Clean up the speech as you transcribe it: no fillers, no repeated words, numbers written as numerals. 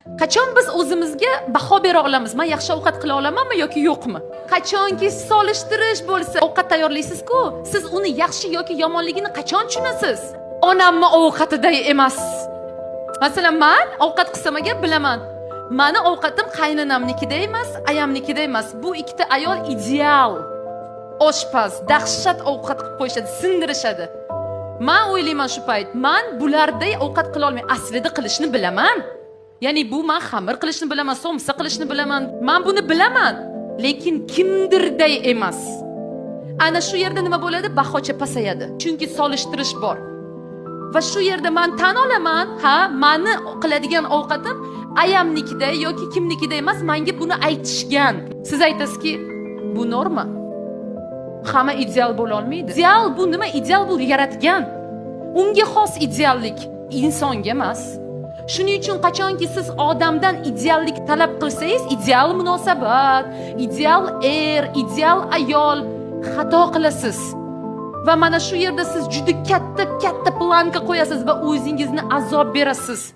Qachon biz o'zimizga baho bera olamiz? Man yaxshi ovqat qila olamanmi yoki yo'qmi? Qachonki solishtirish bo'lsa, ovqat tayyorlaysiz-ku, siz uni yaxshi yoki yomonligini qachon tushunasiz? Onamni ovqatiday emas. Masalan, man ovqat qilsam agar, bilaman. Mani ovqatim qaynonamnikida emas, ayamnikida emas. Bu ikkita ayol ideal oshpaz, dahshat ovqat qilib qo'yishadi, sindirishadi. Man o'ylayman shu payt, man bularday ovqat qila olmayman. Aslida qilishni bilaman. Ya'ni bu man xamir qilishni bilaman, somsa qilishni bilaman. Man buni bilaman, lekin kimdirday emas. Ana shu yerda nima bo'ladi? Bahocha pasayadi. Chunki solishtirish bor. Va shu yerda man tan olaman, ha, mani qiladigan ovqatim ayamnikida yoki kimnikida emas, menga buni aytishgan. Siz aytasizki, bu norma. Hamma ideal bo'la olmaydi. Ideal bu nima? Ideal bu yaratgan. Unga xos ideallik, insonga emas. Shuning uchun qachonki siz odamdan ideallik talab qilsangiz, ideal munosabat, ideal er, ideal ayol, xato qilasiz. Va mana shu yerda siz juda katta katta планка qo'yasiz va o'zingizni azob berasiz.